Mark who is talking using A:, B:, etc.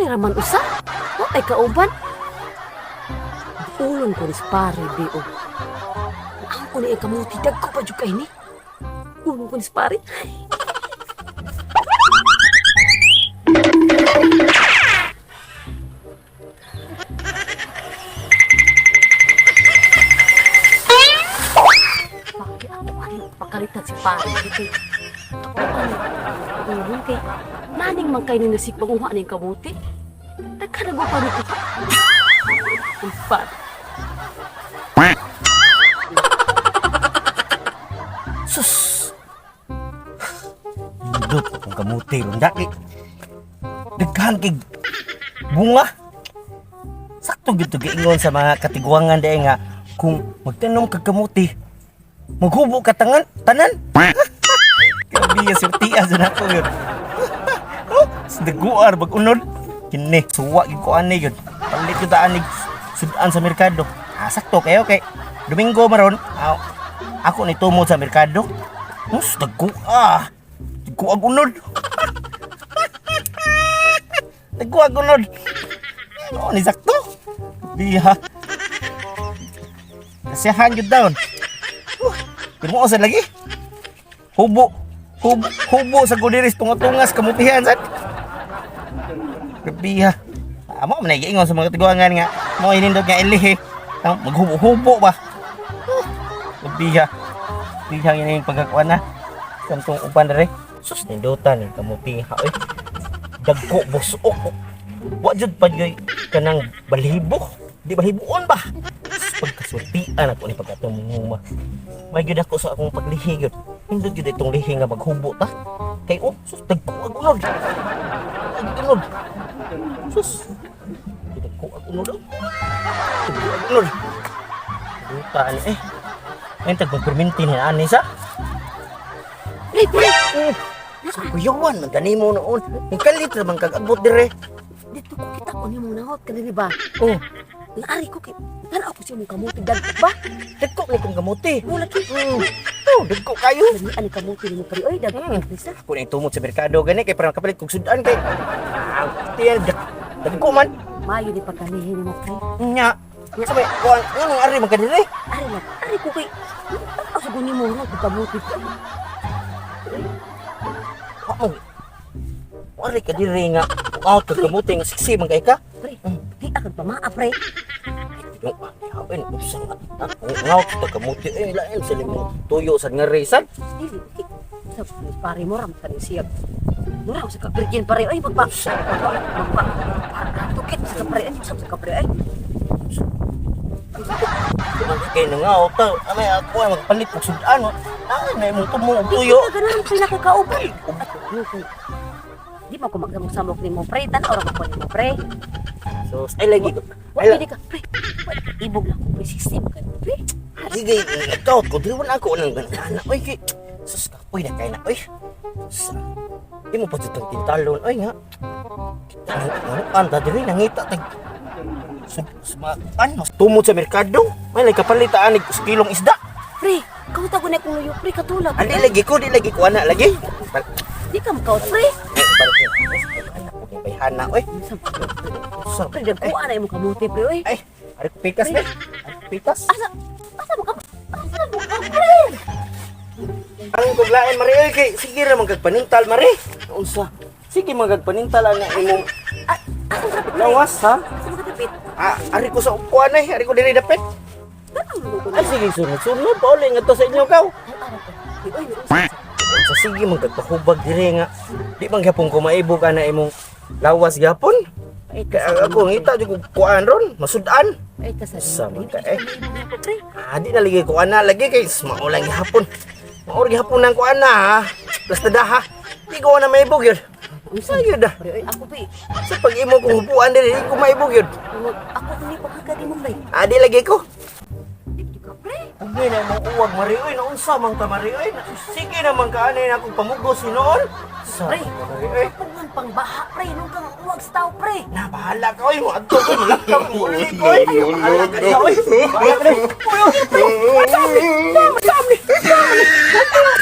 A: Pare raman usa. Wa ay kauban. Ulon ko ni sa pare, be, oh. Ang ko ni ang kamuti, dagko pa jud kay ni. Ulon ko ni sa pare. Paki ako ani pakalitan si pare dito. Ako ani. Ulon kay naning man kay ni nasik panguha ning kamuti. Daghan na pa ni ko. Ang pare.
B: Sus! Nindot kung kamuti ron daki. Daghan kay bunga. Sakto gyud to giingon sa mga katiguangan diay nga kung magtanom kag kamuti, maghubo ka tangan tanan. Grabe ya surtia sa nako yun. Oh, sa daguar bag unod. Kini suwa gyud ko ani yun. Palit gyud ta ani sudan sa merkado. Ah, sakto kayo kay Domingo maron. Ah, ako ni tumod sa merkado. Mus dagua. Dagua unod. Dagua unod. Ano ni sakto? Diha. Kasihan gyud daon. Pero mo sa lagi. Hubo. Hubo, hubo sa gudiris tunga-tungas kamutihan sad. Grabe ha. Amo man giingon sa mga tiguangan nga mo inindot nga ilihi. Ang maghubo-hubo ba. Grabe ha. Grabe ha ini pagkakuan na. Kantong uban dere. Sus nindutan ni kamutiha oy. Dagko busuok. Wa jud pa gyud kanang balhibo. Di balhiboon ba? Sus, pagkasultian ako ni pagkatumunguma. May gyud ako sa akong paglihi gyud. Hindot gyud itong lihi nga maghubo ta. Kay oh, sus dagko ag unod. Ag unod. Sus. Dagko ag unod. Oh. Dagko ag unod. Duta ani eh. Ayun tag magperminti ni ani sa.
A: Pre, pre.
B: Sa kuyawan man gani mo noon. Ang kalit ra man kag abot dire.
A: Dito ko kita ko nimo nahot kanini ba?
B: Oh,
A: Naari ko kay tanaw ko sa imong kamuti dagko ba?
B: dagko ni kong kamuti.
A: Mo lagi.
B: Oh, dagko kayo.
A: Lami ani kamuti nimo pre oy dagko mm.
B: Ako na tumot sa merkado gani kay para makapalit kog sudan kay. Ah, tiyan dagko man.
A: Mayo ni pagkalihi nimo pre.
B: Nya. Sa may kuan nganong ari man ka dire?
A: Ari lang, ari ko kay tanaw sa guni mo nahot kamuti pre.
B: Wa mo. Ari ka dire nga. Out ka kamuti nga siksi man kay ka.
A: Pre, di akong pamaa pre.
B: Yung hawin usa nga. Ngaut ka kamuti eh lain sa limo tuyo sad nga resan.
A: Dili okay. Sa pare mo ram kaning siya. Mura sa ka virgin pare oy magpa. Magpa magpa. Tukit sa ka pre ay sa ka pre ay.
B: Kay nangaut ta. Amay ako ay magpalit og sudan. Ay na imong tumo og tuyo.
A: Di ka ganahan pre nakakauban. Di mo ko magsamok-samok nimo pre, tanaw ra ko nimo pre.
B: So, ay lagi ko.
A: Wa
B: Ay,
A: pili ka pre. Wa ibog lang ko pre system ka pre.
B: sige, nagkaut ko dili man ako nang ganana. Oy kay sus kapoy na kay na oy. Sa di mo pa jud tintalon oy nga. Ano anda diri nangita tag ano tumod sa merkado. May lagi kapalit ani sa kilong isda.
A: Pre, kauta ko na kung luyo pre katulad.
B: Ani lagi ko, di lagi ko ana lagi.
A: Di ka makaut pre.
B: Anak ko ni bayhana oy. Sa
A: Pre, dagkuan na imong kamuti pre oy.
B: ay, ari ko pikas be. Ari ko pikas.
A: Asa asa mo ka asa mo ka pre?
B: Ang kuglain mari oy kay sige ra man kag panintal mari. Unsa? Sige man kag panintal ana imong
A: Asa mo ka pre?
B: lawas ha.
A: Asa mo ka dapit?
B: Ah, ari ko sa upuan ay, ari ko diri dapit.
A: Tanaw mo ko.
B: Ay sige sunod sunod pa uli ngadto sa inyo kaw.
A: Ay, ara ko. Pre, oy, unsa?
B: Unsa sige man kag pahubag diri nga. Di man gyapon ko maibog ana imong lawas gyapon.
A: Ay,
B: Kay ako ngita jud kog kuan ron, masudan.
A: Ay, ta sa
B: Sama ka, eh.
A: Pre,
B: Ah, di na lagi ko ana lagi kay mao lang gihapon. Mao ra gihapon nang kuan na ha. Basta da ha. Di ko na maibog yun.
A: unsa
B: Unsa yun ah?
A: Pre, oy, ako pre.
B: Sa pag imo kong hubuan diri, di ko maibog yun.
A: Ako ni pagkagad mo pre.
B: Ah, di lagi ko.
A: Di ka pre.
B: Hindi na mo uwag mari oy, naunsa man ka mari oy. Sige naman ka ani na akong pamugos hinuon. Sa
A: Pre.
B: mari oy.
A: Pungan pang baha pre, nung kang uwag sa tao pre.
B: Na bahala ka oy, mo adto ko mulakaw mo uli ko oy. Bahala ka niya oy. Bahala ka niya. Oy, oy, oy. Sabi, sabi, sabi.